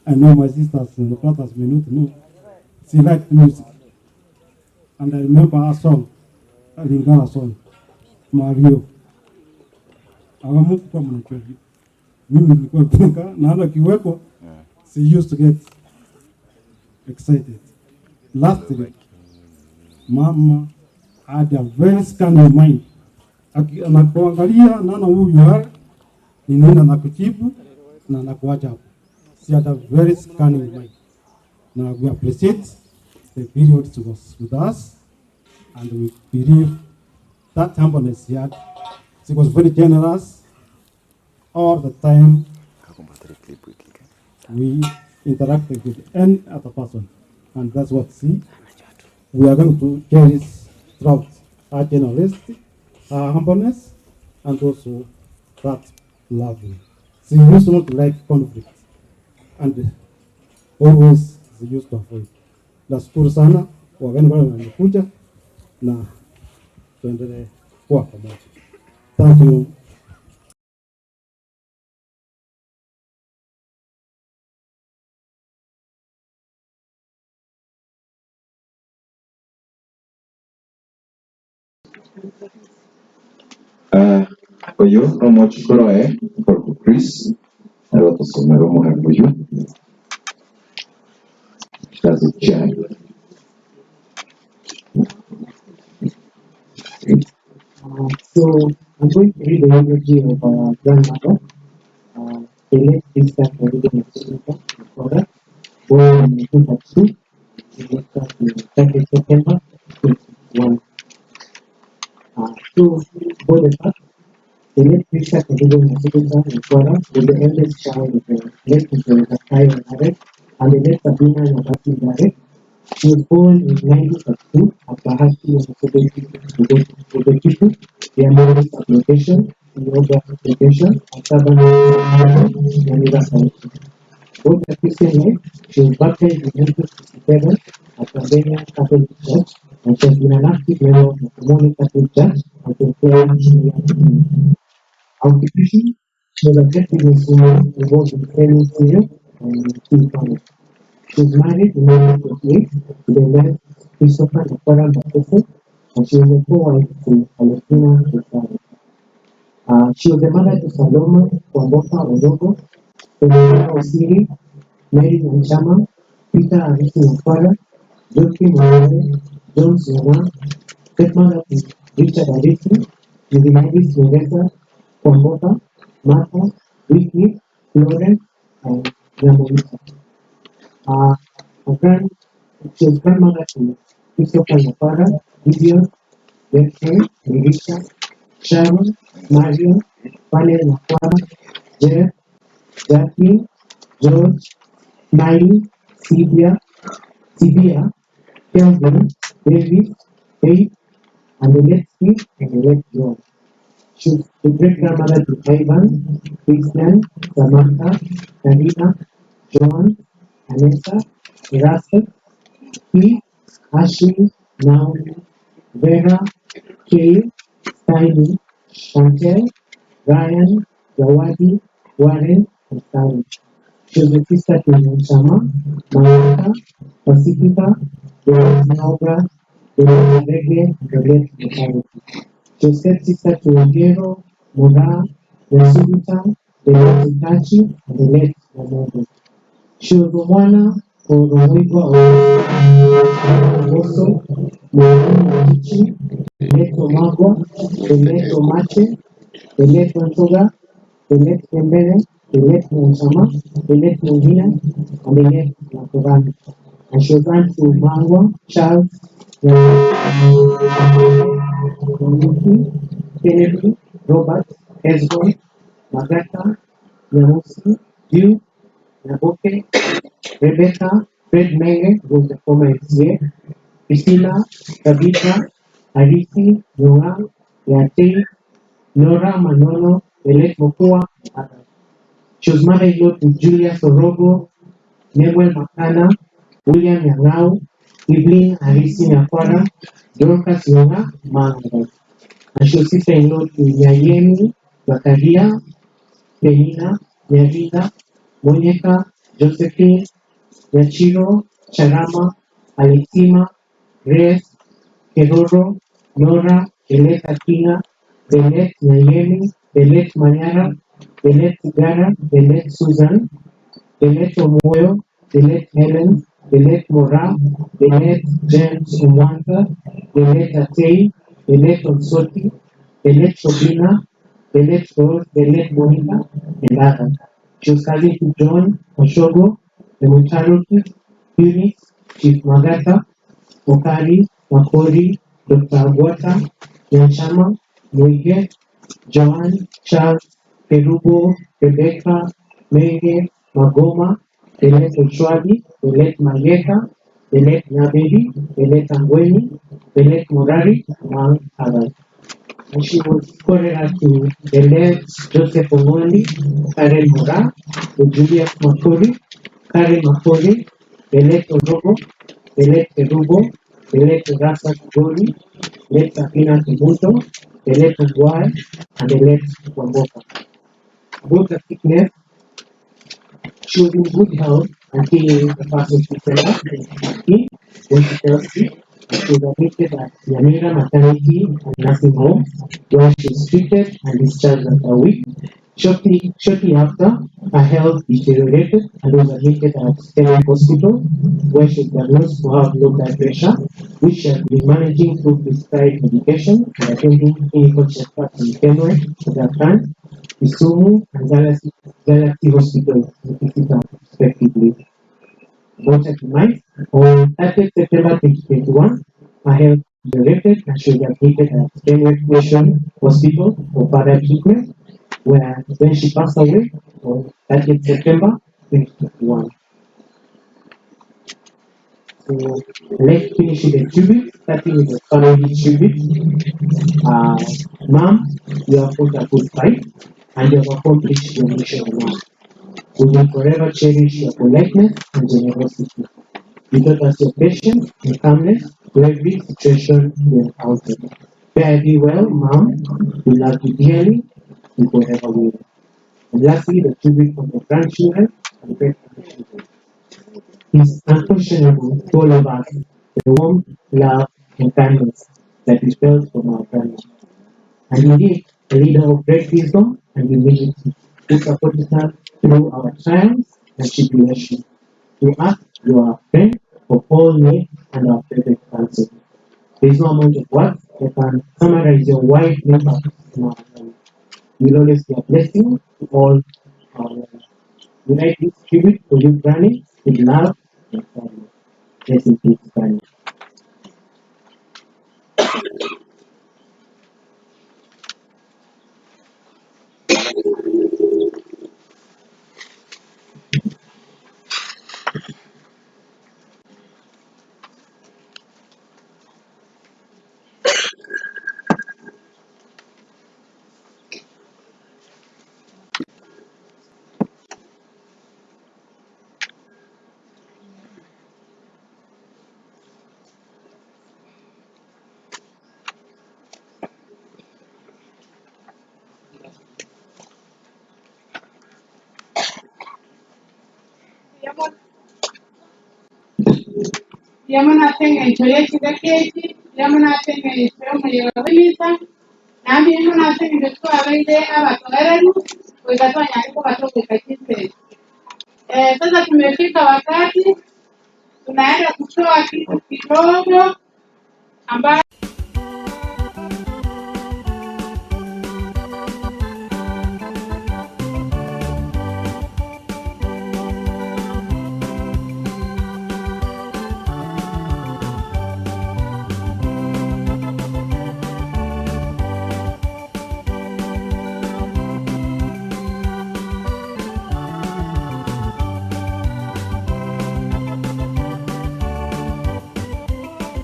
I know my sisters and brothers may not know. She liked music. And I remember her song, a Lingala song, Mario. Awamukuwa mnajua hiyo. Mimi nilikuwa nikikaa naona kiweko, she used to get excited. Lastly, mama had a very scanning mind. Anakuangalia naona huyu are ni nini, anakujibu na anakuacha hapo. She had a very scanning mind. Now we appreciate the period she was with us, and we believe that humbleness she had. She was very generous all the time. We interacted with any other person, and that's what she. We are going to cherish throughout her generosity, her humbleness, and also that love. She used not to like conflict, and always she used to avoid. Nashukuru sana wageni wale wamekuja, na tuendelee kuwa pamoja. Thank you. Uyu no mochikoroe for Chris abatusomera omuhango uyu kitazo kyayo. So I'm going to read the eulogy of our grandmother, the late sister Farida Nyakwara, born in 1932, later to 30 September 2021. So, both the fact, the late sister Farida Nyakwara was the eldest child of the late Mr. Zakayo Ngare and the late Sabina Nyabaki Ngare. She was born in 1932 at Bahati Obekitu, the Amoro sublocation, Uyoga location, at Southern Nyamira County. Both a Christian life, she was baptized in 1967 at Tanzania Catholic Church. And she has been an active member of the Pumwani Catholic Church until 2018. Occupation, she was a great businesswoman involved in selling cereal and tea farming. She was married in 1948 to the late Christopher Nyakwara Mbatose, and she was a co-wife to Alexina Gesare. She was the mother to Salome Kwamboka Orogo, Benedetta Osiri, Mary Nyanchama, Peter Arisi Nyakwara, Geoffrey Mawere, Jones Nyong'a, stepmother to Richard Arisi, Gladys Nyongesa Kwamboka, Martha, Wycliffe, Florence, and Nyamonisa. Her grand, she was grandmother to Christopher Nyakwara, Gideon, Jeffrey, Melissa, Sharon, Marion, Panel Nyakwara, Jeff, Jackie, George, Smiley, Sylvia, Sibia, Kelvin, David, Faith, and the late Steve and the late John. She was the great grandmother to Ivan, Christian, Samantha, Karina, John, Anessa, Erastus, Keith, Ashley, Naomi, Vera, Kay, Steiny, Chantel, Ryan, Zawadi, Warren, and Sally. She was a sister to Nyanchama, Mayaka, Pacifica, the late Naoga, the late Reggae, and the late Mokari. She was stepsister to Ogero, Mora, Yasubuta, the late Itachi, and the late Namogo. She was Omwana for Romoigwa Ogoso, Maureen Wakichi, the late Omagwa, the late Omache, the late Wantoga, the late Embere, the late Nyanchama, the late Mongina, and the late Makorani. And she was aunt to Mangwa, Charles, Nyamuki, Kennedy, Robert, Hezron, Magata, Nyamusi, Duke, Nyaboke, Rebecca, Fred Menge, who was the former MCA, Priscilla, Tabitha, Arisi, Noah, Yate, Nora Manolo, the late Mokua, and others. She was mother-in-law to Julius Orogo, Nemuel Makana, William Yangau, Evelyn Arisi Nyakwara, Dorcas Yonga, among others. And she was sister-in-law to Nyayemi, Zakaria, Penina, Nyarida, Monica, Josephine, Yachiro, Charama, Alexima, Grace, Keroro, Nora, Belet Akina, Belet Nyayemi, Belet Manyara, Belet Tigara, Belet Susan, Belet Omoyo, Belet Helen, Belet Mora, Belet James Omwanga, Belet Atei, Belet Onsoti, Belet Sobina, Belet Rose, Belet Monica, and others. She was cousin to John Oshogo, the Mutaruki, Eunice, Chief Magata, Okari, Makori, Dr. Agwata, Nyanchama, Muige, Joan, Charles, Kerubo, Rebecca, Menge, Magoma, the late Ochwadi, the late Mayeka, the late Naberi, the late Angweni, the late Murari, among others. And she was coroner to the late Joseph Omondi, Karen Mora, the Julius Makori, Karen Makori, the late Orogo, the late Kerubo, the late Rasa Gori, late Sabina Kibuto, the late Ongwae, and the late Wamboka. About her sickness, she was in good health until the 1st of December 2015, when she fell sick. She was admitted at Nyamira Maternity and Nursing Home, where she was treated and discharged after a week. Shortly after, her health deteriorated and was admitted at Tenwek Hospital, where she was diagnosed to have low blood pressure, which she had been managing through prescribed medication and attending clinical checkups in Tenwek, Aga Khan, Kisumu, and Galaxy Hospital in Kisii, respectively. About her demise, on 30th September 2021, her health deteriorated and she was admitted at Tenwek Mission Hospital for further treatment, where then she passed away on 30th September 2021. So let's finish with the tribute, starting with the family tribute. Mom, you have fought a good fight and you have accomplished your mission on earth. We will forever cherish your politeness and generosity. You taught us your patience and calmness. to every situation we encountered. Fare thee well, Mom. We love you dearly and forever will. And lastly, the tribute from the grandchildren and great grandchildren. It's unquestionable to all of us the warmth, love, and kindness that we felt from our grandma. And indeed, a leader of great wisdom and humility who supported us through our trials and tribulation. To us, you are a friend of all needs and our favorite counsel. There is no amount of words that can summarize your wide impact in our life. You will always be a blessing to all our lives. We write this tribute for you, Granny, with love and kindness. Rest in peace, Granny. Yamunatengencho yekidakeki yamunatengencho y'omuyero w'emisa nambi yamunatengencho twabaire abatoereru wekatwanyariko batogeka kisesi. Sasa tumefika wakati tunaenda kutoa kitu kidogo ambayo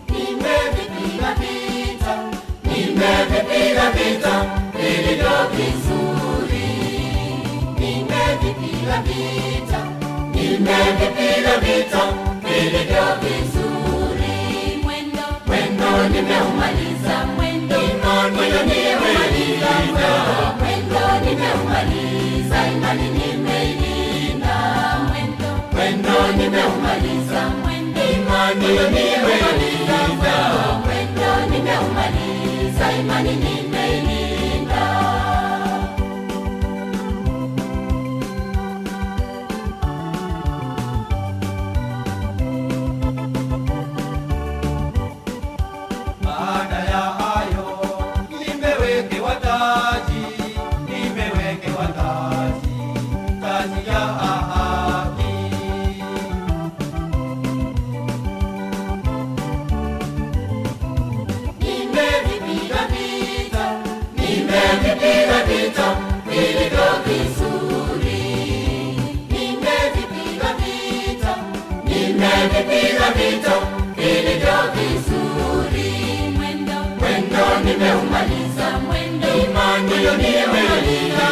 Nimevipiga vita, nimevipiga vita vilivyo vizuri. Nimevipiga vita, nimevipiga vita vilivyo vizuri. Mwendo, mwendo nimeumaliza, mwendo, mwendo nimeumaliza, mwendo nimeumaliza, imani nimeilinda. Mwendo, mwendo nimeumaliza, mwendo, imani nimeilinda, mwendo nimeumaliza, imani nimeilinda. Baada ya hayo nimewekewa taji, nimewekewa taji, taji ya haki. Nimevipiga vita, nimevipiga vita vilivyo vizuri. Nimevipiga vita, nimevipiga vita vilivyo vizuri. Mwendo, mwendo nimeumaliza, mwendo, imani nimeumaliza,